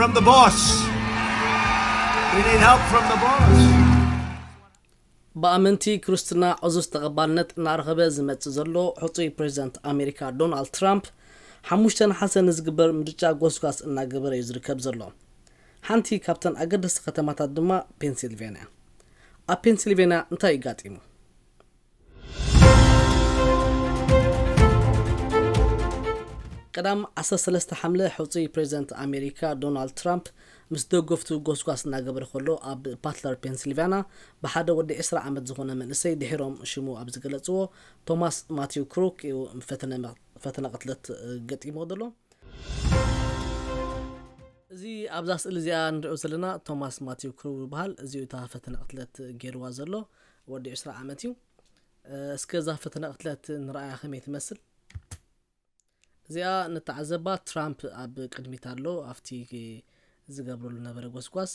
From the boss. We need help from the boss. ብኣመንቲ ክርስትና ዕዙዝ ተቐባልነት እናረኸበ ዝመጽእ ዘሎ ሕጹይ ፕሬዚደንት ኣሜሪካ ዶናልድ ትራምፕ፣ ሓሙሽተ ነሓሰ ንዝግበር ምርጫ ጎስጓስ እናገበረ እዩ ዝርከብ ዘሎ። ሓንቲ ካብተን ኣገደስቲ ከተማታት ድማ ፔንሲልቬንያ። ኣብ ፔንሲልቬንያ እንታይ እዩ ጋጢሙ? ቀዳም ዓሰርተ ሰለስተ ሓምለ ሕጹይ ፕሬዚደንት ኣሜሪካ ዶናልድ ትራምፕ ምስ ደገፍቱ ጎስጓስ እናገበረ ከሎ፣ ኣብ ፓትለር ፔንሲልቫንያ ብሓደ ወዲ ዕስራ ዓመት ዝኾነ መንእሰይ ድሒሮም ሽሙ ኣብ ዝገለጽዎ ቶማስ ማቲው ክሩክ እዩ ፈተነ መ- ፈተነ ቅትለት ገጢሞ ዘሎ። እዚ ኣብዛ ስእሊ እዚኣ ንሪኦ ዘለና ቶማስ ማቲው ክሩክ ይበሃል። እዚ እዩ እታ ፈተነ ቅትለት ገይርዋ ዘሎ። ወዲ ዕስራ ዓመት እዩ። እስከ እዛ ፈተነ ቅትለት ንረኣያ ከመይ ትመስል። እዚኣ ንተዓዘባ። ትራምፕ ኣብ ቅድሚት ኣሎ ኣብቲ ዝገብረሉ ነበረ ጎስጓስ።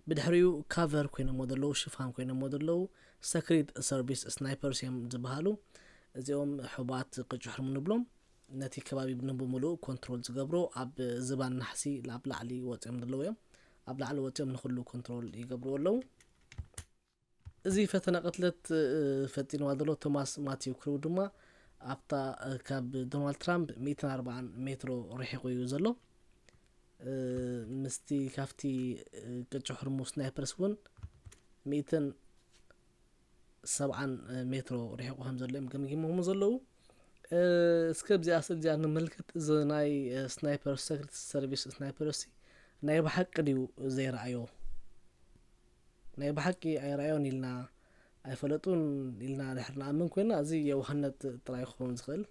ብድሕሪኡ ካቨር ኮይኖሞ ዘለዉ፣ ሽፋን ኮይኖሞ ዘለዉ ሰክሪት ሰርቪስ ስናይፐርስ እዮም ዝበሃሉ። እዚኦም ሕቡኣት ቅጩ ሕርሙ ንብሎም። ነቲ ከባቢ ንብምሉኡ ኮንትሮል ዝገብሩ ኣብ ዝባን ናሕሲ ኣብ ላዕሊ ወፂኦም ዘለዉ እዮም። ኣብ ላዕሊ ወፂኦም ንኩሉ ኮንትሮል ይገብርዎ ኣለዉ። እዚ ፈተነ ቅትለት ፈጢንዋ ዘሎ ቶማስ ማቲው ክሩክ ድማ ኣብታ ካብ ዶናልድ ትራምፕ ሚእትን ኣርባዓን ሜትሮ ርሒቑ እዩ ዘሎ። ምስቲ ካብቲ ቅጭ ሕርሙ ስናይፐርስ እውን ሚእትን ሰብዓን ሜትሮ ርሒቑ ከም ዘሎ እዮም ገምጊሞም ዘለዉ። እስከ ኣብዚኣ ስእሊ እዚኣ ንምልከት። እዚ ናይ ስናይፐር ሰክሪት ሰርቪስ ስናይፐር ሲ ናይ ብሓቂ ድዩ ዘይረኣዮ? ናይ ብሓቂ ኣይረኣዮን ኢልና ኣይፈለጡን ኢልና ድሕር ንኣምን ኮይና፣ እዚ የዋህነት ጥራይ ክኸውን ዝኽእል።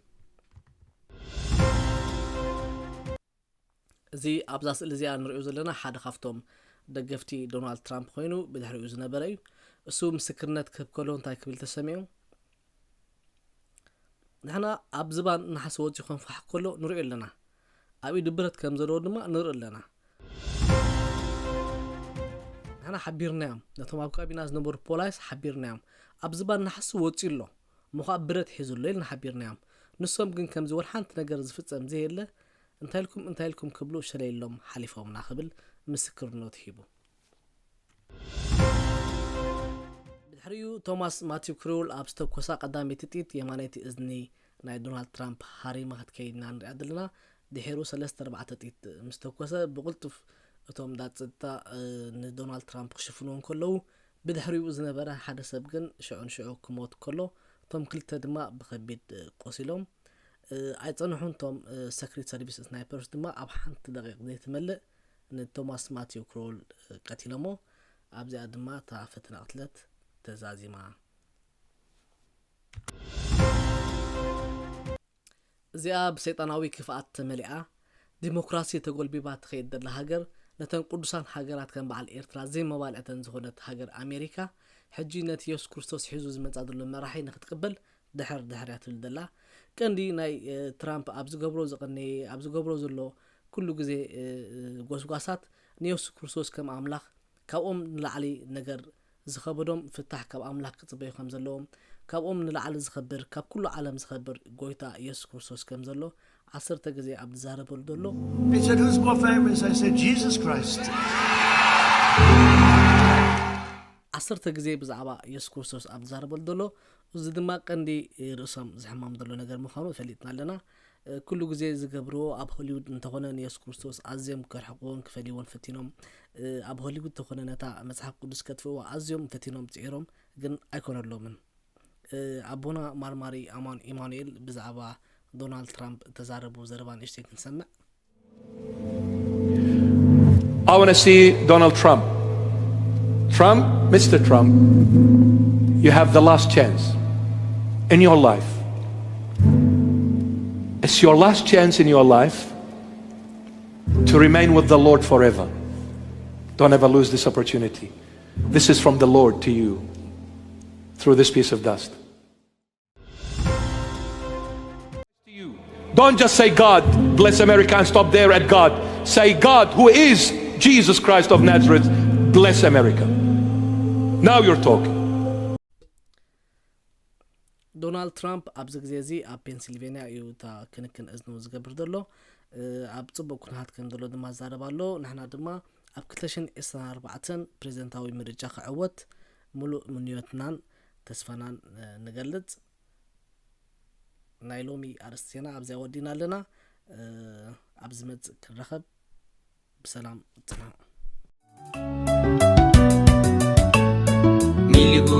እዚ ኣብዛ ስእሊ እዚኣ ንሪኦ ዘለና ሓደ ካብቶም ደገፍቲ ዶናልድ ትራምፕ ኮይኑ ብድሕሪኡ ዝነበረ እዩ። እሱ ምስክርነት ክህብ ከሎ እንታይ ክብል ተሰሚዑ? ንሕና ኣብ ዝባን ናሓሲ ወፂኡ ከም ፋሕ ከሎ ንሪኦ ኣለና። ኣብ ኢዱ ብረት ከም ዘለዎ ድማ ንርኢ ኣለና። ንሕና ሓቢርናዮም፣ ነቶም ኣብ ካቢና ዝነበሩ ፖላይስ ሓቢርናዮም። ኣብ ዝባን ናሓሲ ወፂኡ ኣሎ፣ እሞ ከዓ ብረት ሒዙ ኣሎ ኢልና ሓቢርናዮም። ንሶም ግን ከምዚ ወላ ሓንቲ ነገር ዝፍፀም ዘየለ እንታይ ኢልኩም እንታይ ኢልኩም ክብሉ ሸለይሎም ሓሊፎምና ክብል ምስክርነቱ ሂቡ። ብድሕሪኡ ቶማስ ማቲው ክሩክ ኣብ ዝተኮሳ ቀዳመይቲ ጥይት የማነይቲ እዝኒ ናይ ዶናልድ ትራምፕ ሃሪማ ክትከይድ ኢና ንሪኣ ዘለና። ድሒሩ ሰለስተ ኣርባዕተ ጥይት ምስ ተኮሰ ብቕልጡፍ እቶም ዳጸጥታ ንዶናልድ ትራምፕ ክሽፍንዎ እንከለዉ ብድሕሪኡ ዝነበረ ሓደ ሰብ ግን ሽዑ ንሽዑ ክሞት ከሎ እቶም ክልተ ድማ ብኸቢድ ቆሲሎም ኣይጸንሑን። እቶም ሰክሪት ሰርቪስ ስናይፐርስ ድማ ኣብ ሓንቲ ደቂቕ ዘይትመልእ ንቶማስ ማቲው ክሩክ ቀቲሎሞ። ኣብዚኣ ድማ እታ ፈተነ ቅትለት ተዛዚማ። እዚኣ ብሰይጣናዊ ክፍኣት ተመሊኣ ዲሞክራሲ ተጎልቢባ ትኸይድ ዘላ ሃገር፣ ነተን ቅዱሳን ሃገራት ከም በዓል ኤርትራ ዘይመባልዕተን ዝኾነት ሃገር ኣሜሪካ፣ ሕጂ ነቲ የሱስ ክርስቶስ ሒዙ ዝመጻ ዘሎ መራሒ ንክትቅበል ድሕር ድሕር እያ ትብል ዘላ። ቀንዲ ናይ ትራምፕ ኣብ ዝገብሮ ዝቐነየ ኣብ ዝገብሮ ዘሎ ኩሉ ግዜ ጎስጓሳት ንየሱስ ክርስቶስ ከም ኣምላኽ ካብኦም ንላዕሊ ነገር ዝኸበዶም ፍታሕ ካብ ኣምላኽ ክጽበዩ ከም ዘለዎም፣ ካብኦም ንላዕሊ ዝኸብር ካብ ኩሉ ዓለም ዝኸብር ጎይታ የሱስ ክርስቶስ ከም ዘሎ ዓሰርተ ግዜ ኣብ ዝዛረበሉ ዘሎ። He said, "Who's more famous?" I said, "Jesus Christ." ዓሰርተ ግዜ ብዛዕባ የሱስ ክርስቶስ ኣብ ዝዛረበሉ ዘሎ፣ እዚ ድማ ቀንዲ ርእሶም ዝሕማም ዘሎ ነገር ምዃኑ ፈሊጥና ኣለና። ኩሉ ግዜ ዝገብርዎ ኣብ ሆሊውድ እንተኾነ ንየሱስ ክርስቶስ ኣዝዮም ከርሕቅዎን ክፈልይዎን ፈቲኖም። ኣብ ሆሊውድ እንተኾነ ነታ መጽሓፍ ቅዱስ ከጥፍእዋ ኣዝዮም ፈቲኖም ጽዒሮም፣ ግን ኣይኮነሎምን። ኣቦና ማርማሪ ኣማን ኢማኑኤል ብዛዕባ ዶናልድ ትራምፕ እተዛረቦ ዘረባ ንእሽተይ ክንሰምዕ። I want to see Donald Trump. Trump, Mister Trump, you have the last chance in your life. It's your last chance in your life to remain with the Lord forever. Don't ever lose this opportunity. This is from the Lord to you through this piece of dust. To you. Don't just say, "God, bless America," and stop there at God. Say, "God, who is Jesus Christ of Nazareth, bless America." Now you're talking. ዶናልድ ትራምፕ ኣብዚ ግዜ እዚ ኣብ ፔንሲልቬንያ እዩ እታ ክንክን እዝኑ ዝገብር ዘሎ። ኣብ ፅቡቅ ኩነታት ከም ዘሎ ድማ ዛረብ ኣሎ። ንሕና ድማ ኣብ ክልተ ሽሕን ዕስራን ኣርባዕተን ፕሬዚደንታዊ ምርጫ ክዕወት ሙሉእ ምንዮትናን ተስፋናን ንገልፅ። ናይ ሎሚ ኣርእስቲ ዜና ኣብዚኣ ወዲና ኣለና። ኣብ ዝመፅእ ክንረኸብ። ብሰላም ፅንሑ። ሚሊጎ